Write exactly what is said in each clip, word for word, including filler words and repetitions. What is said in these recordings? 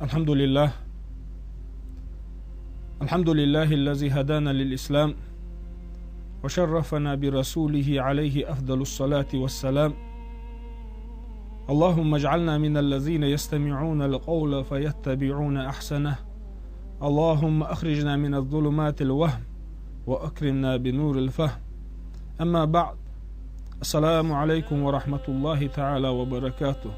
الحمد لله. الحمد لله الذي هدانا للإسلام وشرفنا برسوله عليه أفضل الصلاة والسلام. اللهم اجعلنا من الذين يستمعون القول فيتبعون أحسنه. اللهم أخرجنا من الظلمات الوهم وأكرمنا بنور الفهم. أما بعد. السلام عليكم ورحمة الله تعالى وبركاته.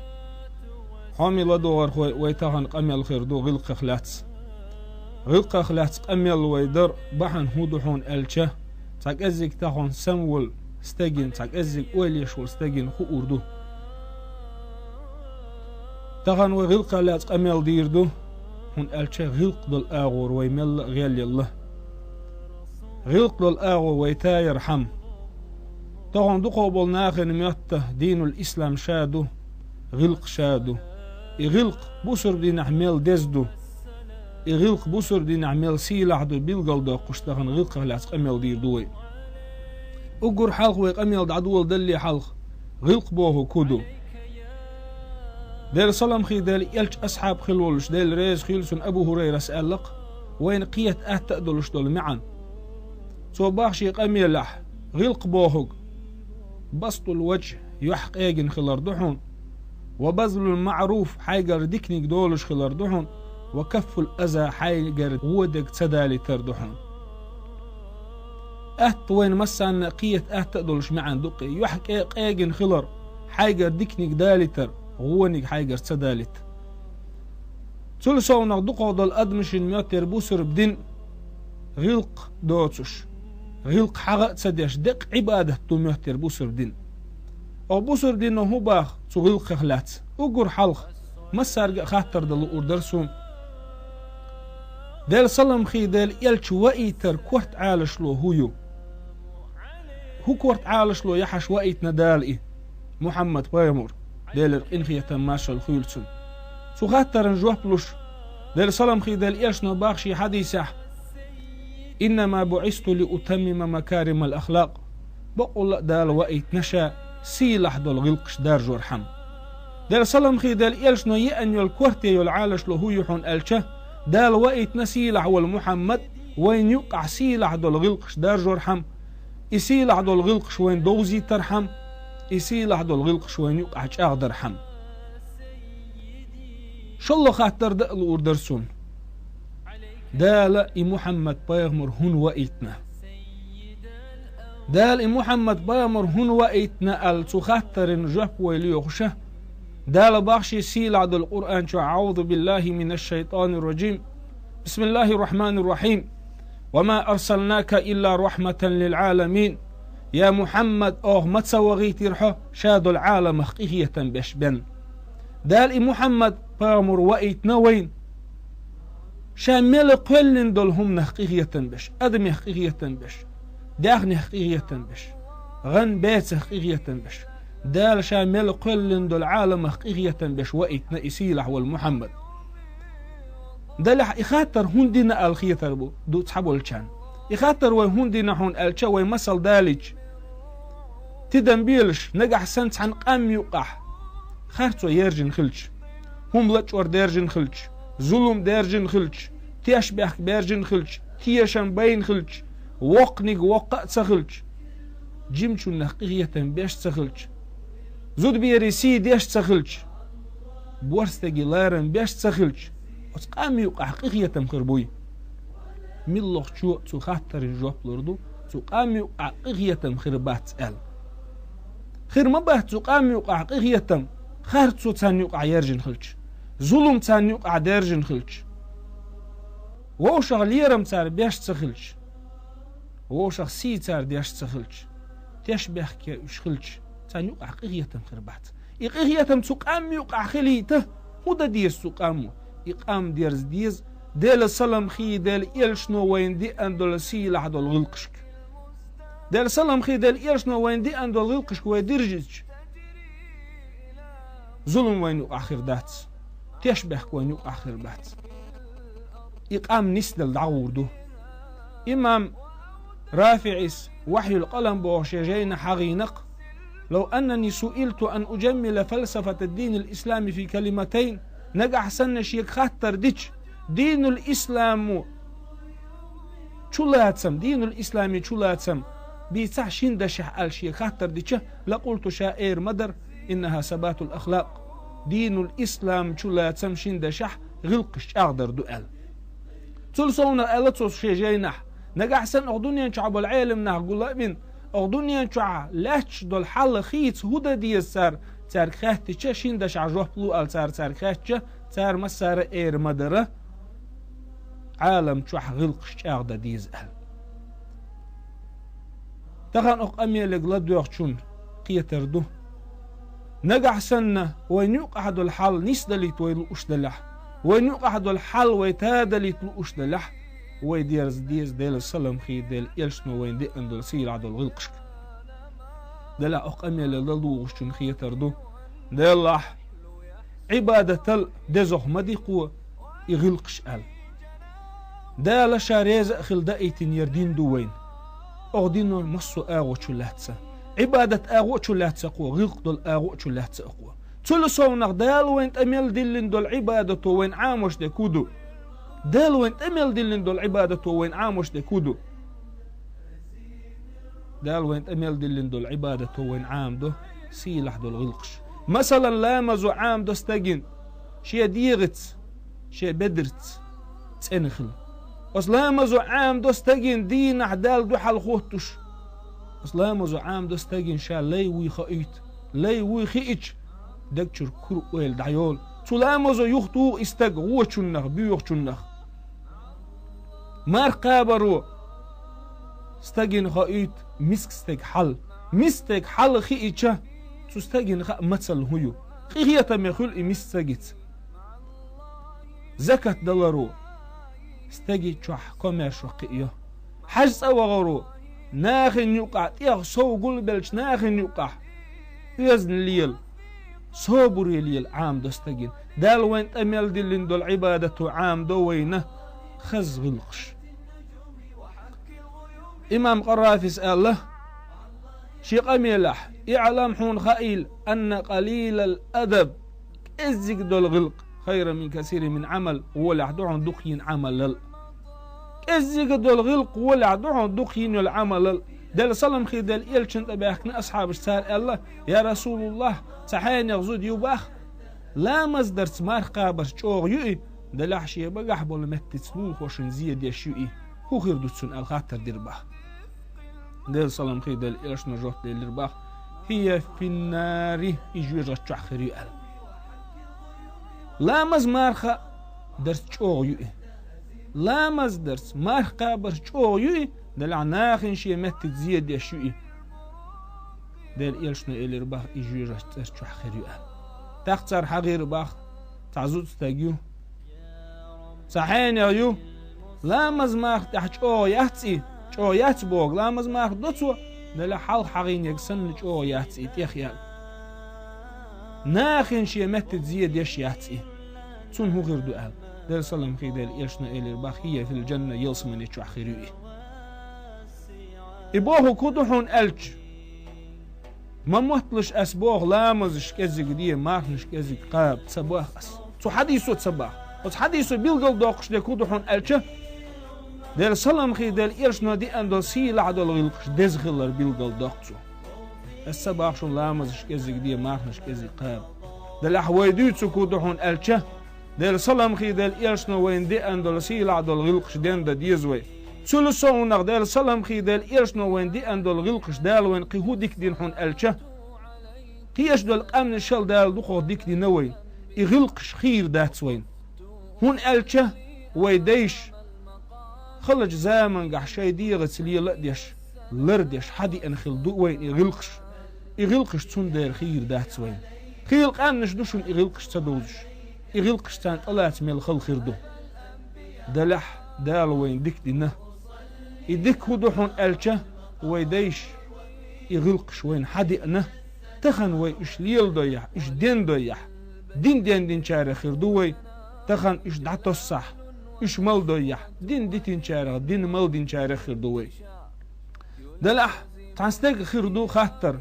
Хьоме ладогӀархой, вай тахан къамел хир ду гӀиллакхах лаьцна. ГӀиллакхах лаьцна къамел вай дар бахьана хӀун ду хьуна аьлча, цхьа кӀеззиг тахан сам волу стеган, цхьа кӀеззиг ойла еш волу стеган хуур ду. Тахан вай гӀиллакхах лаьцна къамел дийр ду, хӀунда аьлча гӀиллакх долу агӀор вай мелла а гӀелъелла. ГӀиллакх долу агӀо вай тайархьама. Тахана дукхах болу нахана моьтту динул ислам ша ду, гӀиллакх ша ду. И гӀиллакх бусурба динехь мел деза ду. И гӀиллакх бусурба динехь мел сийлахь ду билгалдоккхуш, тахана гӀиллакхах лаьцна къамел дийр ду вай. Уггар хьалха вай къамел дӀадоладалале хьалха, гӀиллакх бохург хӀун ду? Делан салам хи Делан элча асхьаб хила волуш, Дела реза хуьлда цунна, Абу ХӀурайрас аьлла-кх вайна кхета атта а долуш долу маьӀна. Цо боху шен къамелехь: гӀиллакх бохург бастул важхӀ, юьхь къегина хилар ду хьуна, ва базлул маъруф, хьайгара диканиг долуш хилар ду хьуна, ва каффул аза, хьайгара вон дерг ца далийтар ду хьуна. Атта вайна массарна а кхета атта а долуш маьӀна ду-кх и: юьхь къе-, къегина хилар, хьайгара диканиг далийтар, вониг хьайгара ца далийтар. Цул совнах дукхах долу адамашна моьттура бусурба дин гӀиллакх доцуш, гӀиллакх хьагӀа а ца деш, деккъа Ӏибадат ду моьттура бусурба дин. Оха бусурба дино хӀун боху цу гӀиллакхах лаьцна? Уггар хьалха массаьрга а хаттар дан луур дара суна. Делан салам хи Делан элча ваийтар корта Ӏалашло хӀун ю? ХӀун корта Ӏалашло яхьаш ваийтина Дала и? Мухьаммад пайхамар, Делера къинхетам, маршалла хуьлда цунна. Цу хаттаран жоп луш, Делан салам хи Делан элчано боху шен хьадисехь: «Иннама буъисту ли утаммима макаримал ахлакъ». Бакъулла а Дала ваийтина ша сийлахь долу гӀиллакхаш даржорхьама. Делан салам хи Делан элчано еана йолу корта йолу Ӏалашло хӀун ю хьуна аьлча, Дала ваийтина сийлахь волу Мухьаммад вайна юккъахь сийлахь долу гӀиллакхаш даржорхьама, и сийлахь долу гӀиллакхаш вайна довзийтархьама, и сийлахь долу гӀиллакхаш вайна юккъахь чӀагӀдархьама. ШолгӀа хаттар дан а луур дара суна. Дала и Мухьаммад пайхамар хӀунда ваийтина? Дала и Мухьаммад пайхамар хӀунда ваийтина аьлла цу хаттаран жоп вай лоьхуша, Дала боху шен сийлахь долу Къуръан чохь: «Аъузу биллахи минаш шайтанир раджим. Бисмиллахир рахманир рахим. Ва ма арсалнака илла рахматан лил аламин». Я Мухьаммад, оха ма ца вахийтира хьо ша долу Ӏаламах къинхетам беш бен. Дала и Мухьаммад пайхамар ваийтина вайна ша мел кхоьллина долу хӀуманах къинхетам беш, адамех къинхетам беш, даьхнех къинхетам беш, гӀан-бецах къинхетам беш. Дала ша мел кхоьллина долу Ӏаламах къинхетам беш ваийтина и сийлахь волу Мухьаммад. Делахь и хаттар хӀунда дина аьлла хетар бу ду цхьаболчарна. И хаттар вай хӀунда дина хьуна аьлча, вай масал далийча, тидам белаш, нагахь санна цхьана къам юккъахь харцо яьржина хилча, хӀума лачкъор даьржина хилча, зулам даьржина хилча, тешнабехк баьржина хилча, тешам байна хилча, воккханиг воккха а ца хилча, жимачуннах къинхетам беш ца хилча, зудаберийн сий деш ца хилча, борстеге ларам беш ца хилча, оцу къам юккъахь къинхетам хир буй? Муьлххачо а цу хаттаран жоп лур ду, цу къам юккъахь къинхетам хир бац аьлла. Хир ма бац цу къам юккъахь къинхетам, харцо царна юккъахь яьржина хилча, зулам царна юккъахь даьржина хилча, вовшах лерам цара беш ца хилча, вовшах сий цара деш ца хилча, тешнабехке уьш хилча, царна юккъахь къинхетам хир бац. И къинхетам цу къам юккъахь хилийта, хӀун дан деза цу къамо? И къам дерза деза Делан салам хи Делан элчано вайна деана долу сийлахь долу гӀиллакхашка. Делан салам хи Делан элчано вайна деана долу гӀиллакхашка вай дирзича, зулам вайна юкъахь хир дац, тешнабехк вайна юкъахь хир бац. И къам нисделла дӀагӀур ду. Имам РафиӀис «Вахьюл къалам» боху шен жайна хьахийна-кх: «Лав аннани суилту ан уджаммила фалсафата динил ислами фи калиматайн, Нагахь санна шега хаттар дича, динул исламу чулацам, динул ислами чулацам бийцахь шин дашехь аьлла шега хаттар дича, лакъулту, ша эр ма дара, иннаха сабатул ахлакъ, динул ислам чулацам шин дашехь гӀиллакхаш чӀагӀдар ду аьлла. Цул совнагӀа аьлла цо шен жайнахь: нагахь санна оха дуьнен чохь болу Ӏелам нах гула а бина, оха дуьнен чохь лаьтташ долу хьал хийца хӀун дан деза цара, цаьрга хаьттича, шин дашахь жоп лу аьлла цара цаьрга хаьттича, цара массара а эр ма дара, Ӏалам чохь гӀиллакхаш чӀагӀдан деза аьлла. Тахана оха къамелега ладоьгӀучун кхетар ду. Нагахь санна вайн юкъахь долу хьал нисдалийта вай лууш делахь, вайн юкъахь долу хьал вай тадалийта лууш делахь, вай дерза деза Делан салам хийла Делан элчано вайна деана долу сийлахь долу гӀиллакхашка. Делахь оха къамеле ладугӀучун кхетар ду. Делахь Ӏибадатал дезох ма ди кхо и гӀиллакхаш аьлла. Дала ша реза а хила даийтинера дин ду вайна. Оха дино массо а агӀо чу лаьцна. Ӏибадат агӀо чу лаьцна кхо, гӀиллакх долу агӀо чу лаьцна кхо. Цул совнагӀа Дала вайна тӀе мел диллина долу Ӏибадато вайна Ӏамош дерг хӀун ду? Дала вайна тӀе мел диллина долу Ӏибадато вайна Ӏамош дерг хӀун ду? Дала вайна тӀе мел диллина долу Ӏибадато вайна Ӏамадо сийлахь долу гӀиллакхаш. Масалан, ламазо Ӏамадо стагана шен дегӀаца, шен бедарца цӀена хила. Оцу ламазо Ӏамадо стагана дийнахь Далла дуьхьал хӀоттуш. Оцу ламазо Ӏамадо стагана ша лай вуй хоуьйту, лай вуй хиъча, даг чуьра кура ойла дӀайолу. Цу ламазо юхатуху и стаг гӀочуннах, боьхачуннах. Марха кхабаро стагана хоуьйту миска стеган хьал. Миска стеган хьал хиъча, цу стагана хаьа мацалла хӀун ю. Къинхетаме хуьлу и миска стагаца. Закат даларо стеган чохь комаьршо кхиайо. Хьаьж цӀа вахаро нахана юкъахь, тӀех сов гулбеллачу нахана юкъахь оьзна лела, собаре лела Ӏамадо стагана. Дала вайна тӀе мел диллина долу Ӏибадато Ӏамадо вайна хаза гӀиллакхаш. Имам Къаррафис аьлла шен къамелехь: «Иълам, хьуна хаийла, анна къалилал адаб, кӀеззиг долу гӀиллакх, хайран мин касирин мин Ӏамал, гӀолехь ду хьуна дукха йина Ӏамалал». КӀеззиг долу гӀиллакх гӀолехь ду хьуна дукха йина йолу Ӏамалал. Делан салам хийла Делан элчанна тӀебаьхкина асхьабаш, цара аьлла: «Я Расулаллах, цхьа хьенех зуда ю бах, ламаз дарца марха кхабарца чӀогӀа ю и, делахь шен багахь болу меттица лулахошна зе деш ю и, хӀун хир ду цунна?» аьлла хаттар дира бах. Делан салам хийла Делан элчано жоп делира бах: «ХӀия финнари, и жоьжахати чохь хир ю», аьлла. Ламаз марха дарца чӀогӀа ю и. Ламаз дарца марха кхабарца чӀогӀа ю и, делахь нахана шен меттица зе деш ю и. Делан элчано элира бах: «И жоьжахати цӀера чохь хир ю», аьлла. ТӀаккха цара хьахийра бах: «Цхьа зуда стаг ю, цхьа хьенех ю, ламаз марха тӀехь чӀогӀа яц и, чӀогӀа яц боху, ламаз марха до цо, делахь хьалха хьахийнарг санна чӀогӀа яц и тӀех яьлла. Нахана шен меттица зе деш яц и. Цунна хӀун хир ду?» аьлла. Делан салам хийла Делан элчано элира бах: «ХӀия фил джанна, ялсамани чохь хир ю и». И бохург хӀун ду хьуна аьлча, ма мотталаш ас боху ламазаш кӀеззиг де, марханаш кӀеззиг кхаба, ца боху ас. Цу хьадисо ца боху. Оцу хьадисо билгалдоккхуш дерг хӀун ду хьуна аьлча, Делан салам хийла Делан элчано деана долу сийлахь долу гӀиллакхаш деза хилар билгалдоккху цо. Ас ца боху шуна ламазаш кӀеззиг де, марханаш кӀеззиг кхаба. Делахь вай дуьйцург хӀун ду хьуна аьлча, Делан салам хийла Делан элчано вайна деана долу сийлахь долу гӀиллакхаш дендан деза вай. Цул совнагӀа Делан салам хийла Делан элчано вайна деана долу гӀиллакхаш Дала вайна кхин хӀун дика дина хьуна аьлча, кхечу долу къаьмнашал Дала дукхах дика дина вайна. И гӀиллакхаш хийра дац вайна. ХӀунда аьлча вай дайша халачу замангахь шайн дегӀаца лела а деш, лар а деш, хьадеана хилла ду вайна и гӀиллакхаш. И гӀиллакхаш цундела хийра дац вайна. Хийла къаьмнаш ду шуна и гӀиллакхаш ца довзуш. И гӀиллакхаш царна тӀелаца мел хала хир ду. Делахь Дала вайна дика дина. И дика хӀун ду хьуна аьлча, вай дайша и гӀиллакхаш вайна хьадеана, тахана вай уьш леладойяхь, уьш дендойяхь, дин дендинчарех хир ду вай, тахана уьш дӀатоссахь, уьш малдойяхь, дин дитинчарех, дин малдинчарех хир ду вай. Делахь цхьана стеган хир ду хаттар.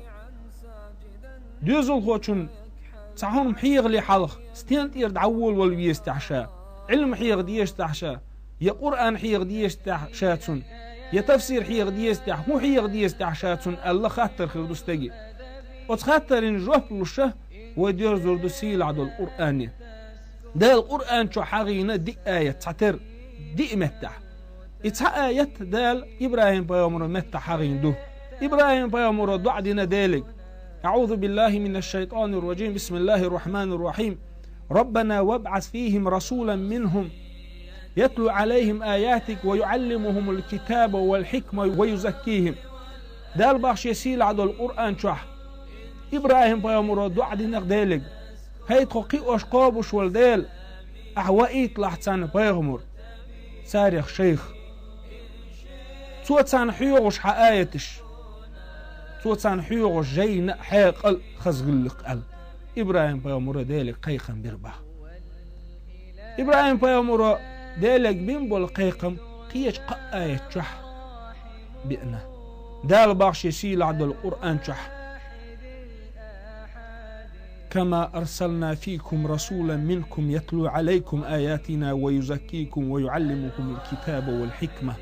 Доьзалхочун Цхьа хӀума хьехале хьалха, стен тӀера дӀаволавала веза техьа ша, Ӏилма хьеха деза техьа ша, я Къуръан хьеха деза техьа ша цунна, я тафсир хьеха деза техьа, хӀун хьеха деза техьа ша цунна аьлла хаттар хир ду стеге. Оцу хаттарна жоп луш а вай доьрзур ду сийлахь долу Къуръане. Дала Къуръан чохь хьахийна диъ аят, цхьатера, диъ меттехь. И цхьа аят Дала ИбрахӀим-пайхамаран меттахь хьахийна ду. ИбрахӀим-пайхамаро доӀа дина Делега: أعوذ بالله من الشيطان الرجيم. بسم الله الرحمن الرحيم. ربنا وابعث فيهم رسولا منهم يتلو عليهم آياتك ويعلمهم الكتاب والحكمة ويزكيهم. Дала боху шен сийлахь долу Къуръан чохь ИбрахӀим-пайхамаро доӀа динарг Делега: «ХӀай тхо кхиош кхобуш волу Дела, ахь ваийталахь царна пайхамар, царех шайх. Цо царна хьоьхуш хьан аяташ, цо царна хьоьхуш жайна а, хьекъал а, хаза гӀиллакх а», аьлла. ИбрахӀим-пайхамаро Делега кхайкхам бира боху. ИбрахӀим-пайхамаро Делега бина болу кхайкхам кхечу кхаа аят чохь биъна. Дала боху шен сийлахь долу Къуръан чохь: كما أرسلنا فيكم رسولا منكم يتلو عليكم آياتنا ويزكيكم ويعلمكم الكتاب والحكمة.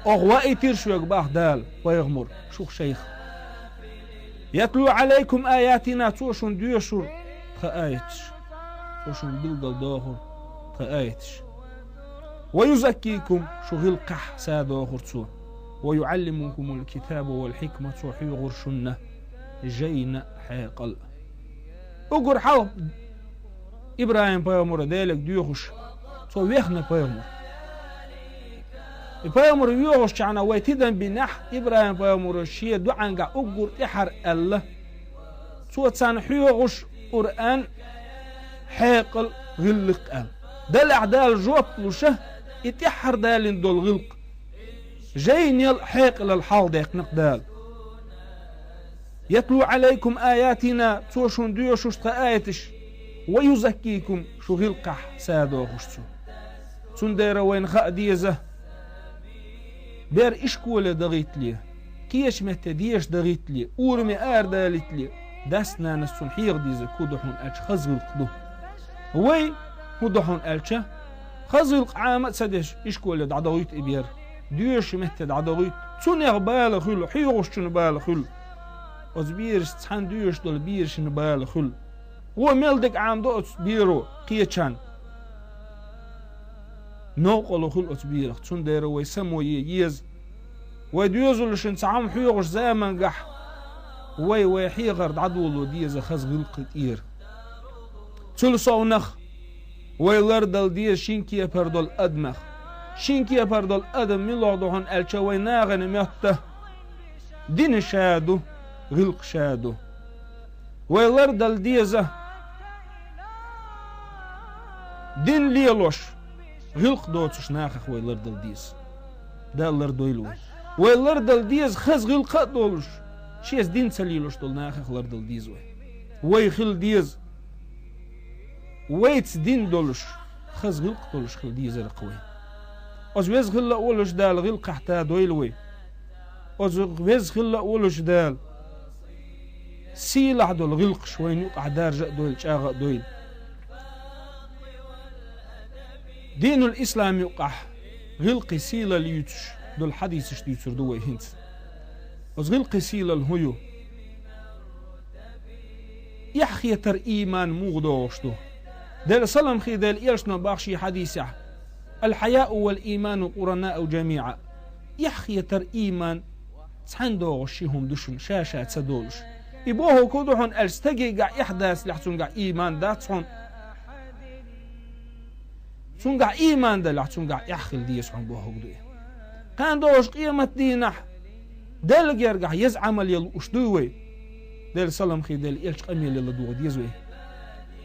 Оха ваийтира шуьга боху Дала пайхамар, шух шайх. يتلو عليكم آياتنا, цо шуна доьшура тхан аяташ, цо шуна билгалдохура тхан аяташ. ويزكيكم, шу гӀиллакхехь садохура цо. ويعلمكم الكتاب والحكمة, цо хьоьхура шуна жайна а, хьекъал а. Уггар хьалха ИбрахӀим-пайхамаро Делега доьхуш, цо вехна пайхамар. И пайхамар воьхуш чахьана вай тидам бинехь, ИбрахӀим-пайхамаро шен доӀангахь уггар тӀаьхьара аьлла: «Цо царна хьоьхуш Къуръан, хьекъал, гӀиллакх», аьлла. Делахь Дала жоп луш а, и тӀаьхьара далийна долу гӀиллакх жайнел а, хьекъалел а хьалхадаьккхина-кх Дала. يتلو عليكم آياتنا, цо шуна доьшуш тхан аяташ, ويزكيكم, шу гӀиллакхехь садохуш цо. Цундела вайна хаа деза, бер ишколе дахийтале, кхечу метте деша дахийтале, ураме арадалийтале, дас-нанас цунна хьеха дезарг хӀун ду хьуна аьлча, хаза гӀиллакх ду. Вай, хӀун ду хьуна аьлча, хаза гӀиллакх Ӏама а ца деш, ишколе дӀадохуьйту и бер, доьшучу метте дӀадохуьйту. Цунах бала хуьлу, хьоьхушчунна бала хуьлу. Оцу берашца цхьаьна доьшуш долу берашна бала хуьлу. Вон мел дерг Ӏамадо оцу беро кхечарна. Новкъарло хуьлу оцу берах, цундела вай само е еза. Вай доьзалшна цхьа хӀума хьоьхуш замангахь, вай вайн хьехар дӀадоло деза хаза гӀиллакхе тӀера. Цул совнах вай лардала деза шин кепара долу адамех. Шин кепара долу адам муьлха ду хьуна аьлча, вайн нахана моьтту дин ша ду, гӀиллакх ша ду. Вай лардала деза дин лелош, гӀиллакх доцуш нахах вай лардала деза. Дала лардойла вай. Вай лардала деза хаза гӀиллакх а долуш, шеца дин ца лелош долу нахах лардала деза вай. Вай хила деза вайца дин долуш, хаза гӀиллакх долуш хила дезара-кх вай. Оцу Веза хилла а волуш Дала гӀиллакхехь тадойла вай. Оцу Веза хилла а волуш Дала сийлахь долу гӀиллакхаш вайна юкъахь даржа а дойла, чӀагӀа а дойла. Динул ислам юкъахь гӀиллакхе сийлалла юьйцуш долу хьадисаш дуьйцур ду вай хӀинца. Оцу гӀиллакхе сийлалла хӀун ю? Эхь хетар ийман муха догӀуш ду? Делан салам хи делла элчано боху шен хьадисехь: الحياء والإيمان قرناء جميعا. Эхь хетар ийман цхьаьна догӀуш ши хӀума ду шуна, ша-ша ца долуш. И бохург хӀун ду хьуна аьлча, стагегахь эхь дацалехь, цуьнгахь ийман дац хьуна. Цуьнгахь ийман далехь, цуьнгахь эхь хила деза хьуна бохург ду и. Кхана догӀуш къематдийнахь Делан гергахь еза Ӏамал ян лууш дуй вай? Делан салам хи делла элчан къамеле ладогӀа деза вай: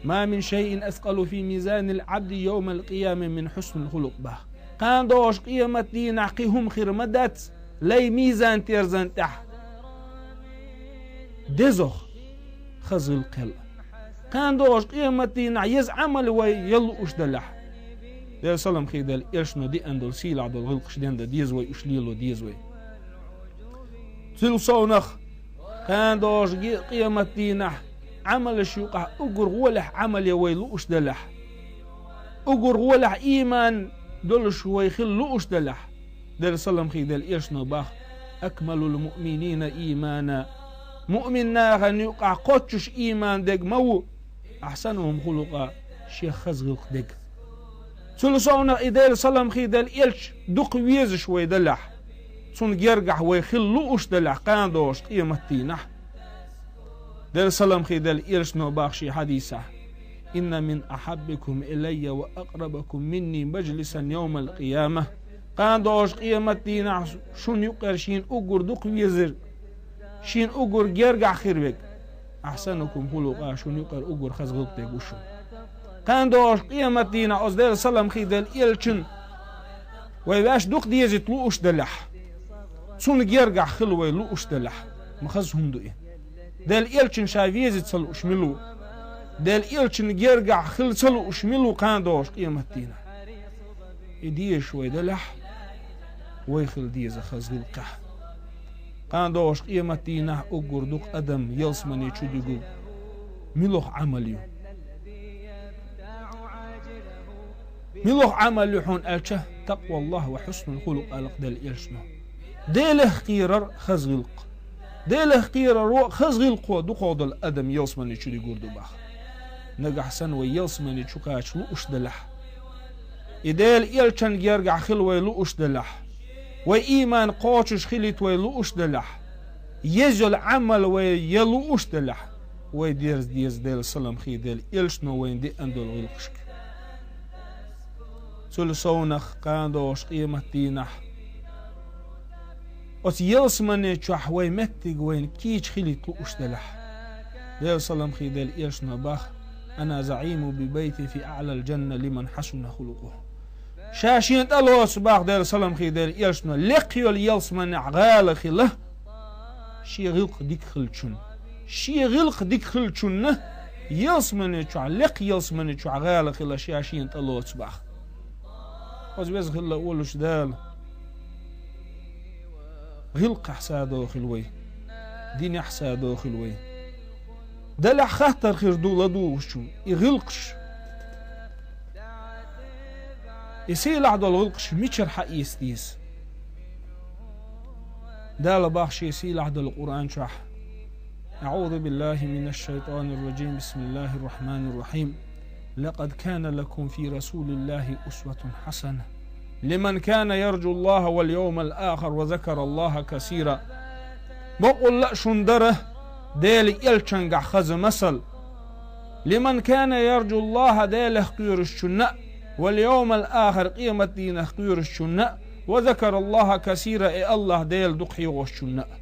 ما من شيء أثقل في ميزان العبد يوم القيامة من حسن الخلق, боху. Кхана догӀуш къематдийнахь кхин хӀума хир ма дац лай мизан-терзан тӀехь дезох хаза гӀиллакх яла. Кхана догӀуш къематдийнахь еза Ӏамал вай ян лууш далехь, Делан салам хи делла элчано деана долу сийлахь долу гӀиллакхаш ден дан деза вай, уьш лело деза вай. Цул совнах, кхана догӀуш ги-, къематдийнахь Ӏамалаш юкъахь уггар гӀолехь Ӏамал е вай лууш делахь, уггар гӀолехь ийман долуш вай хила лууш делахь, Делан салам хи Делан элчано бах: «Акмалул муъминина иймана». Муъмин нахана юкъахь кхоччуш ийман дерг ма ву: «Ахьсанухум хулукъа», шех хаза гӀиллакх дерг. Цул совнах и Делан салам хи Делан элча дукха везаш вай делахь, цунна гергахь вай хила лууш делахь кхана догӀуш къематдийнахь, Делан салам хи Делан элчано бах шен хьадисехь: «Инна мин ахьаббикум илайя ва акърабакум минни мажлисан йовмал къияма». Кхана догӀуш къематдийнахь шуна юкъара шена уггар дукха везарг, шена уггар гергахь хир верг, «ахьсанукум хулукъа», шуна юкъара уггар хаза гӀиллакх дерг ву шуна. Кхана догӀуш къематдийнахь оцу Делан салам хи Делан элчана вай ваьш дукха дезийта лууш делахь, цунна гергахь хила вай лууш делахь, ма хаза хӀума ду и. Делан элчана ша везийта ца лууш мила ву? Делан элчана гергахь хила ца лууш мила ву кхана догӀуш къематдийнахь? И дезаш вай делахь, вай хила деза хаза гӀиллакхехь. Кхана догӀуш къематдийнахь уггар дукха адам ялсамане чу дуьгург муьлха Ӏамал ю? Муьлха Ӏамал ю хьуна аьлча, «Такъваллахь ва хьуснул хулукъ», аьлла Делан элчано. Делах кхерар, хаза гӀиллакх. Делах кхераро, хаза гӀиллакхо дукхах долу адам ялсамане чу дуьгур ду бах. Нагахь санна вай ялсамане чу кхача лууш делахь, и Делан элчана гергахь хила вай лууш делахь, вай ийман кхочуш хилийта вай лууш делахь, еза йолу Ӏамал вай е лууш делахь, вай дерза деза Делан салам хи Делан элчано вайна деана долу гӀиллакхашка. Цул совнах кхана догӀуш къематдийнахь оцу ялсамане чохь вай меттиг вайна кийча хилийта лууш делахь, Делан салам хи Делан элчано бах: «Ана заӀиму би байти фи аӀлал джанна лиман хьасуна хулукъуху». Ша шена тӀелоцу бах Делан салам хи Делан элчано лекха йолу ялсаманехь гӀала хила шен гӀиллакх дика хиллачунна. Шен гӀиллакх дика хиллачунна ялсамане чохь, лекха ялсамане чохь гӀала хила ша шена тӀелоцу бах. Оцу веза хилла волуш Дала гӀиллакхехь садохийла вай, динехь садохийла вай. Делахь хаттар хир ду ладугӀучу, и гӀиллакхаш, и сийлахь долу гӀиллакхаш мичара хьаэца деза? Дала бах шен сийлахь долу Къуръан чохь: «АӀузу биллахи минаш шайтанир ражим, бисмиллахир рахманир рахим. Лакъад кана лакум фи расулиллахи усватун хьасана. Лиман кана ярджуллаха вал йовмал ахар ва закараллаха касира». Бакъулла а шуна дара Делан элчангахь хаза масал. «Лиман кана ярджуллаха», Делах кхоьрушчунна а, «вал йовмал ахар», къематдийнах кхоьрушчунна а, «ва закараллаха касира», и Аллах Дела дукха хьоьхушчунна а.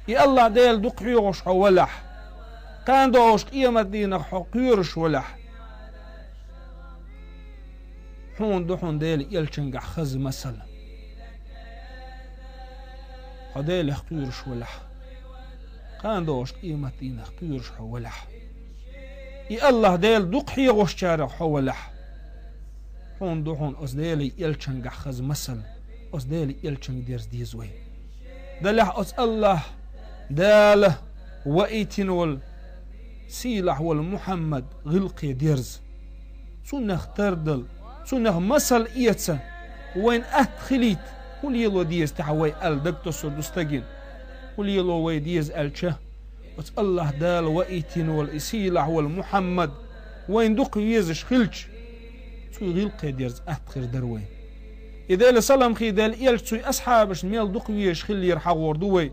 И Аллах Дела дукха хьоьхуш хьо валахь, кхана догӀуш къематдийнах хьо кхоьруш валахь, хьуна ду хьуна Делан элчангахь хаза масал. Хьо Делах кхоьруш валахь, кхана догӀуш къематдийнах кхоьруш хьо валахь, и Аллах Дела дукха хьоьхушчарах хьо валахь, хьуна ду хьуна оцу Делан элчангахь хаза масал, оцу Делан элчанга дерза деза вай. Делахь оцу Аллах Дала ваийтина волу сийлахь волу Мухьаммад гӀиллакхе дерза, цунах тардала, цунах масал эца, вайна атта хилийта, хӀун лело деза тӀехь вай аьлла даг тосур ду стагана. ХӀун лело вай деза аьлча, оцу Аллах Дала ваийтина волу и сийлахь волу Мухьаммад вайна дукха везаш хилча, цуьнан гӀиллакхе дерза атта хир дара вайна. И Делан салам хи Делан элча цуьнан асхьабашна мел дукха везаш хиллера хьахор ду вай.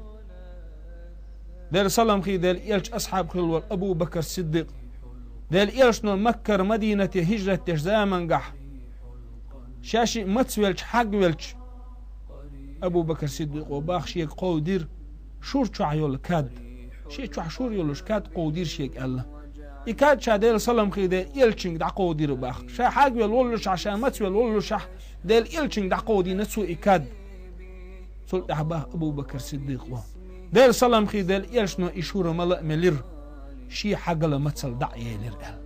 Делан салам хи Делан элчан асхьаб хилла волу Абу Бакр Сиддикъ, Делан элчано Маккара Мадинате хӀижрат деш замангахь, шаьш а мацвелча, хьагвелча, Абу Бакр Сиддикъо бах шега кховдийра шура чохь йолу кад. Шен чохь шура йолуш кад кховдийра шега аьлла. И кад ша Делан салам хи Делан элчанга дӀакховдийра бах. Ша хьагвелла воллушехь, ша мацвелла воллушехь, Делан элчанга дӀакховдийна цо и кад. Цул тӀаьхьа бах Абу Бакр Сиддикъо: Делан салам хи Делан элчано и шура мала а мелира, шен хьагал, мацал дӀа а елира аьлла.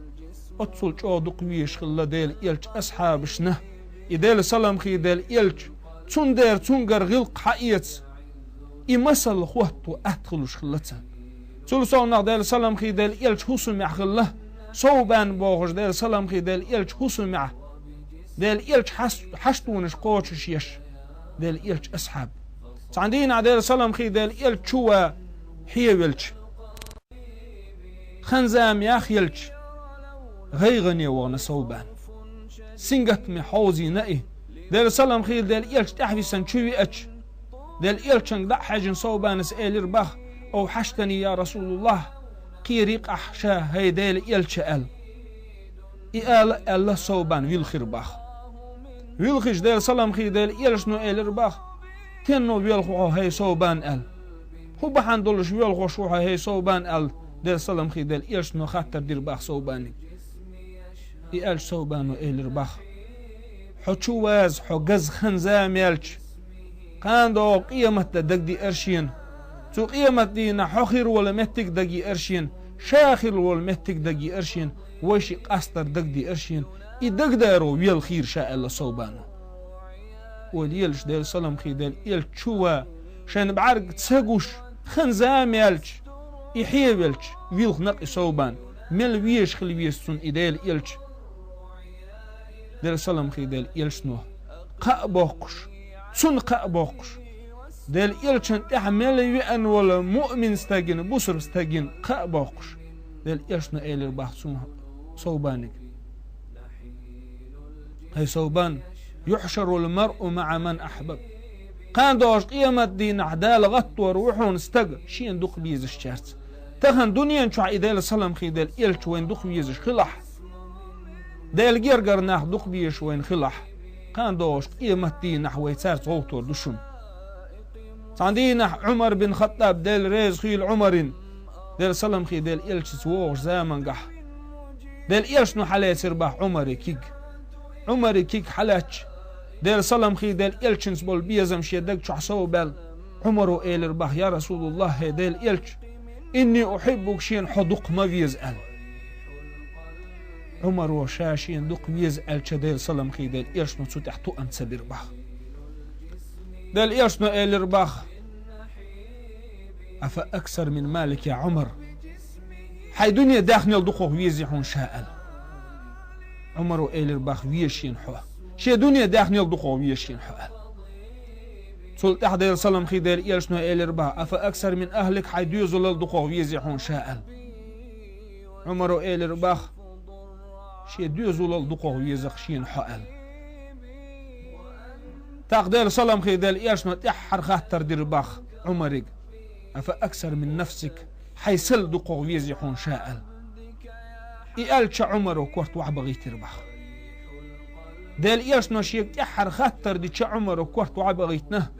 Оццул чӀогӀа дукха везаш хилла Делан элчан асхьабашна и Делан салам хи Делан элча, цундела цуьнгара гӀиллакх хьаэца, и масал хӀотто атта хуьлуш хилла царна. Цул совнагӀа Делан салам хилда Делан элча хӀусамехь хилла, Совбан бохуш Делан салам хилда Делан элча хӀусамехь, Делан элча хьас-, хьаштонаш кхочушъеш, Делан элчан асхьаб. Цхьана дийнахь Делан салам хилда Делан элча чу ван хьевелча, хан-зама яхъелча, гӀайгӀане вахана Совбан. Сингаттаме хьовзийна и. Делан салам хилда Делан элча тӀаьхьависина чу веача, Делан элчанга дӀа а хьаьжжина Совбанас элира боху: «Овхьаштани, я Расулаллах, кхерий-кх ахь ша, хӀай Делан элча», — аьлла. И ала а аьлла, Совбан вилхира боху. Вилхича Делан салам хилда Делан элчано элира боху: «Тенна велха ву хьо, хӀай Совбан?» — аьлла. «ХӀун бахьана долуш велхаш ву хьо, хӀай Совбан?» — аьлла, Делан салам хилда Делан элчано хаттар дира боху Совбаниг. И аьлча Совбано элира боху: «Хьо чу ваза, хьо газа хан-зама яьлча, кхана догӀу къематде дагадеара шена. Цу къематдийнахь хьо хир волу меттиг дагадеара шена, ша хир волу меттиг дагадеара шена, вайшиъ къастар дагадеара шена. И дагадаро велхийра ша», — аьлла Совбано. Ойла елаш Делан салам хилда Делан элча чу ван, шайн бӀаьрг ца гуш, хан-зама яьлча, и хьевелча, вилхина-кх и Совбан, мел везаш хила веза цунна и Делан элча. Делан салам хилда Делан элчано кхаъ боккхуш, цунна кхаъ боккхуш, Делан элчанна тӀаьхьа мел веана волу муъмин стагана, бусалба стагана кхаъ боккхуш, Делан элчано элира боху цунна, Совбаниг: «ХӀай Совбан, юхьшарул маръу маӀа ман ахьбаб». Кхана догӀуш къематдийнахь Дала гӀаттор ву хьуна стаг шена дукха везачаьрца. Тахана дуьнен чохь и Делан салам хилда Делан элча вайна дукха везаш хилахь, Делан гергара нах дукха везаш вайна хилахь, кхана догӀуш къематдийнахь вай цаьрца гӀовттор ду шуна. Цхьана дийнахь Ӏумар бин Хаттаб, Дела реза хуьйла Ӏумарна, Делан салам хилда Делан элчаца вогӀуш замангахь, Делан элчано хьалецира боху Ӏумаран куьг. Ӏумаран куьг хьалаьцча, Делан салам хилда Делан элчанца болу безам шен даг чохь совбаьлла, Ӏумаро элира боху: «Я Расулаллах, хӀай Делан элча, инни ухьиббука, шена хьо дукха ма веза», — аьлла. Ӏумаро ша шена дукха веза аьлча, Делан салам хилда Делан элчано цу тӀехь тоам ца бира боху. Делан элчано элира боху: «Афа аксар мин малик, я Ӏумар? Хьайн дуьне даьхнел дукхох везий хьуна ша?» — аьлла. Ӏумаро элира боху: «Веза шена хьо. Шен дуьне даьхнел дукхох веза шена хьо», — аьлла. Цул тӀаьхьа Делан салам хилда Делан элчано элира боху: «Афа аксар мин ахлик? Хьайн доьзалал дукхох везий хьуна ша?» — аьлла. Ӏумаро элира боху: «Шен доьзалал дукхох веза-кх шена хьо», — аьлла. ТӀаккха Делан салам хилда Делан элчано тӀаьххьара хаттар дира боху Ӏумарига: «Афа аксар мин нафсик? Хьайн сал дукхох везий хьуна ша?» — аьлла. И аьлча Ӏумаро корта охьабахийтира боху. Делан элчано шега тӀаьххьара хаттар дича Ӏумаро корта охьабахийтина,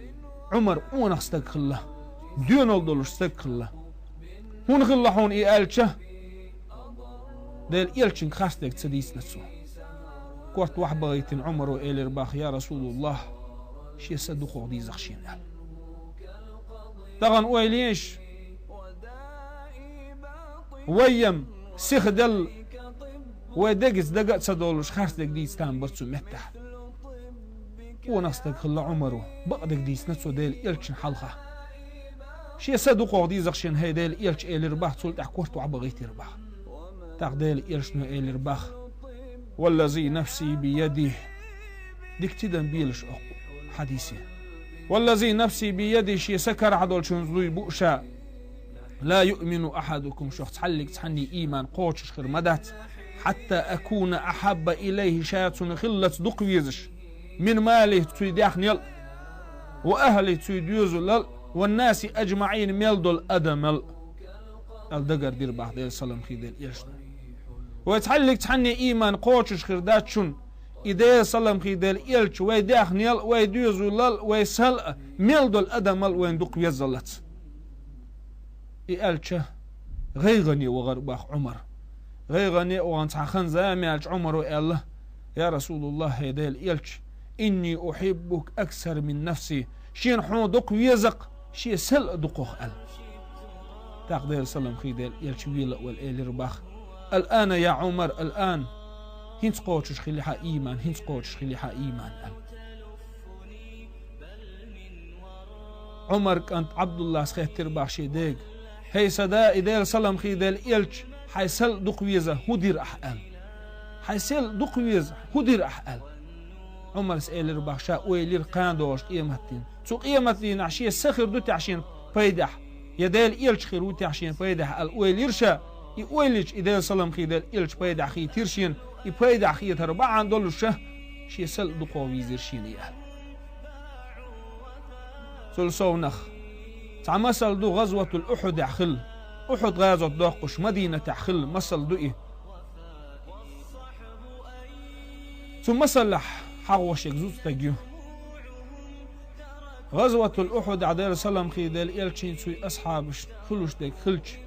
Ӏумар къонах стаг хилла, доьналла долуш стаг хилла. «ХӀунда хилла хьуна и?» — аьлча, Делан элчанга харцдерг ца дийцина цо. Корта охьабахийтина Ӏумаро элира боху: «Я Расулаллах, шен са дукхох деза-кх шена», — аьлла. Тахана ойла еш, вай-м сихделла, вай дегица дага а ца долуш, харцдерг дийца там бара цу меттехь. Къонах стаг хилла Ӏумаро, бакъдерг дийцина цо Делан элчанна хьалха. «Шен са дукхох деза-кх шена, хӀай Делан элча», — элира боху, цул тӀаьхьа корта охьабахийтира боху. ТӀаккха Делан элчано элира боху: «Валлази нафси биядих». Дика тидам белаш оцу хьадисе. «Валлази нафси биядих», шен са карахь долчун зуй бу ша. «Ла юъмину ахьадукум», шух цхьаллиг цхьанний ийман кхочуш хир ма дац, «хьатта акуна ахьабба илайхи», ша цунна хиллалц дукха везаш, «мин малихи», цуьнан даьхнел а, «ва ахлихи», цуьнан доьзалал а, «ван наси аджмаӀин», мел долу адамал а, аьлла дагардира боху Делан салам хилда Делан элчано. Вай цхьаллиг цхьанний ийман кхочуш хир дац шуна, и Делан салам хилда Делан элча вай даьхнел а, вай доьзалал а, вай сал а, мел долу адамал а вайна дукха веззалц. И аьлча, гӀайгӀане вахара боху Ӏумар. ГӀайгӀане а вахана, цхьа хан-зама яьлча Ӏумаро аьлла: «Я Расулаллах, хӀай Делан элча, инни ухьиббука аксар мин нафси, шена хьо дукха веза-кх шен сал а дукхох», — аьлла. ТӀаккха Делан салам хилда Делан элча вела а ваьлла элира боху: «Ал-ана, я Ӏумар, ал-ан. ХӀинца кхочуш хили хьан ийман, хӀинца кхочуш хили хьан ийман», — аьлла. Ӏумаран кӀант Ӏабдуллас хеттира боху шен дега: «ХӀей, са да, и Делан салам хилда элча, хьай сел дукха веза, хӀун дир ахь?» — аьлла. «Хьай сел дукха веза, хӀун дир ахь?» — аьлла. Ӏумарс элира бах, ша ойла йира кхана догӀуш къематдийнахь. Цу къематдийнахь шен са хир ду техь шена пайдехь, я Делан элча хир ву техь шена пайдехь аьлла ойла йира ша. И ойла йича, и Делан салам хилда элча пайдехь хийтира шена, и пайдехь хетар бахьана долуш ша, шен сел дукха везира шена и аьлла. Цул совнах цхьа масал ду, гӀазватул Ухьудехь хилла. Ухьуд гӀазот доккхуш Мадинатехь хилла масал ду и. Цу масаллехь хьагӀошерг зуда стаг ю. ГӀазватул Ухьудехь Делан салам хилда элчанца цуьнан асхьабашна хуьлуш дерг хилча,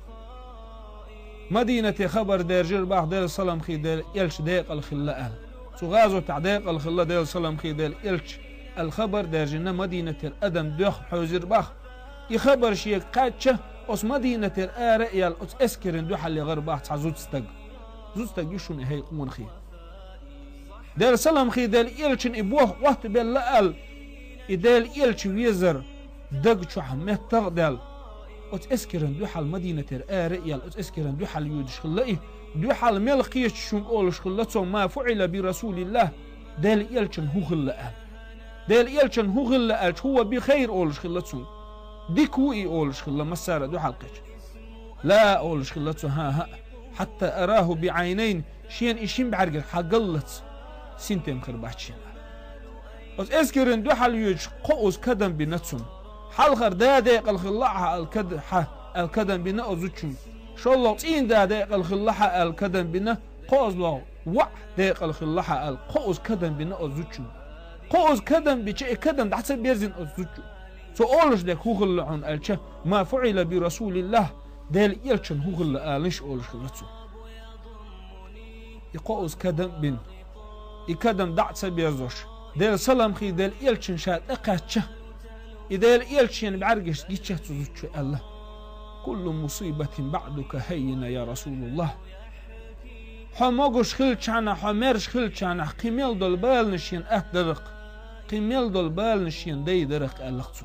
Мадинате хабар даьржира бах, Делан салам хилда элча декъала хилла аьлла. Цу гӀазотехь декъала хилла Делан салам хилда элча аьлла хабар даьржина, Мадинатера адам доьхна хьевзира бах. И хабар шега кхаьчча, оцу Мадинатера ара а яьлла, оцу эскарна дуьхьал яхара бах цхьа зуда стаг. Зуда стаг ю шуна и, хӀей къонахий. Делан салам хилда элчан и бох Ӏоттабелла аьлла, и Делан элча везар даг чохь меттах а даьлла, оцу эскарна дуьхьал Мадинатера ара а яьлла, оцу эскарна дуьхьал йоьдуш хилла и. Дуьхьал мел кхеташ шуьга олуш хилла цо: «Ма фуӀила би Расулиллахь», Делан элчан хӀун хилла аьлла. Делан элчан хӀун хилла аьлча, «хӀува би хайр» олуш хилла цуьнга. Дика ву и олуш хилла массара а дуьхьал кхетча. «Ла», олуш хилла цо, «хӀан-хӀа, хьатта арахӀу би Ӏайнайн», шена и шина бӀаьргех хьагаллалц синтем хир бац шена. Оцу эскарна дуьхьал йоьдуш кхоъаза кадам бина цунна. Хьалхара да декъала хилла ахьа аьлла кад-, хьа аьлла кадам бина оцу зудчуьнга. ШолгӀа цӀийнан да декъала хилла хьа аьлла кадам бина, кхоъазлогӀа воӀ декъала хилла хьа аьлла кхоъаза кадам бина оцу зудчуьнга. Кхоъаза кадам бича, и кадам дӀа ца берзина оцу зудчо. Цо олуш дерг хӀун хилла хьуна аьлча, «Ма фуӀила би Расулиллахь», Делан элчан хӀун хилла аланаш олуш хилла цо. И кхоъаза кадам а бина, и кадам дӀа а ца берзош, Делан салам хилда элчанна ша тӀекхаьчча, и Делан элча шен бӀаьргашца гича цу зудчо аьлла: «Куллу мусибатин баӀдака хаййина, я Расулаллахь». Хьо могуш хилчахьана, хьо мерза хилчахьана, кхин мел долу баланаш шена атта дара-кх, кхин мел долу баланаш шена дай дара-кх, аьлла-кх цо.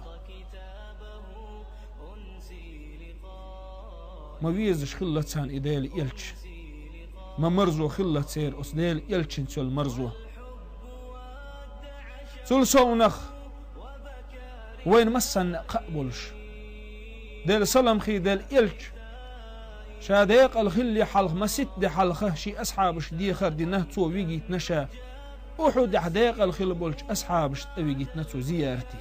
Ма везаш хилла царна и Делан элча. Ма марзо хилла церан оцу Делан элчанца йолу марзо. Цул совнах вайна массанна а кхаъ болуш, Делан салам хилда элча ша декъала хиллале хьалха, масийтта де хьалха шен асхьабашка дехар дина, цо вигийтина ша. Ухьудехь декъала хилла болчу асхьабашна тӀе вигийтина цо зиярате.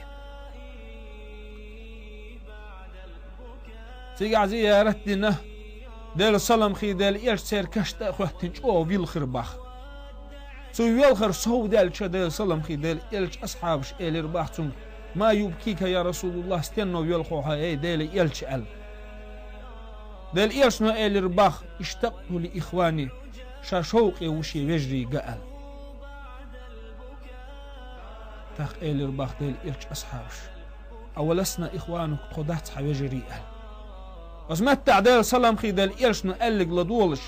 Цигахь зиярат дина, Делан салам хилда элча церан каш тӀе а хӀоьттина, чӀогӀа вилхира бах. Цу велхар сов даьлча, Делан салам хилда элчан асхьабаша элира бах цуьнга: «Ма юбкика, я Расулаллахь, стенна велхо хьо, эй Делан элча?» — аьлла. Делан элчано элира бах: «Иштакъту ли ихвани, ша шовкъе ву шен вежарий га», — аьлла. ТӀаккха элира бах Делан элчан асхьабаша: «Аваласна ихванук, тхо дац хьан вежарий?» — аьлла. Оцу меттехь Делан салам хилда элчано аьлларг ладогӀалаш: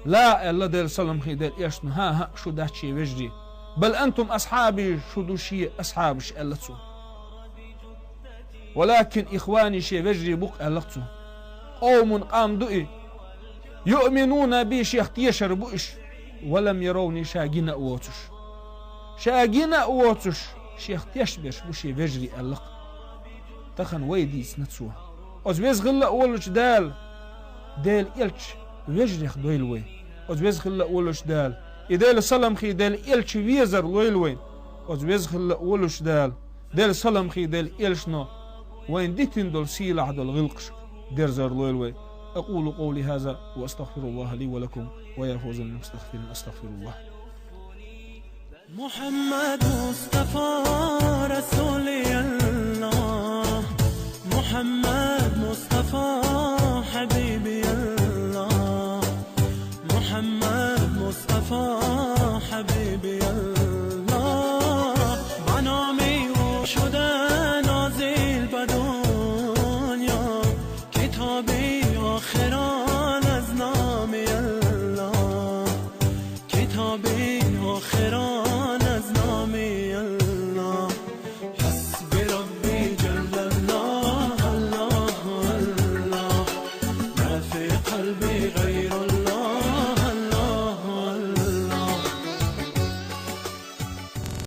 «Ла», — аьлла Делан салам хилда элчано, — «хӀан-хӀа, шу дац шен вежарий. Бал антум асхьаби, шу ду шен асхьабаш», — аьлла цо. «Валакин ихвани, шен вежарий бу-кх», — аьлла цо. «Къовмун, къам ду и, юъминуна би, шех тешар бу уьш, ва лам яравни, ша гина а воцуш. Ша гина а воцуш, шех тешберш бу шен вежарий», — аьлла-кх. Тахана вай дийцина цо. Оцу веза хилла а волчу Дала Делан элча вежарех дойла вай. Оцу веза хилла а волчу Дала и Делан салам хилда элча везар лойла вай. Оцу веза хилла а волчу Дала Делан салам хилда элчано вайна дитина долу сийлахь долу гӀиллакхаш дерзар лойла вай. أقول قولي هذا وأستغفر الله لي ولكم ويا فوز المستغفرين، أستغفر الله. محمد مصطفى رسول الله، محمد مصطفى حبيبي الله، محمد مصطفى حبيبي الله.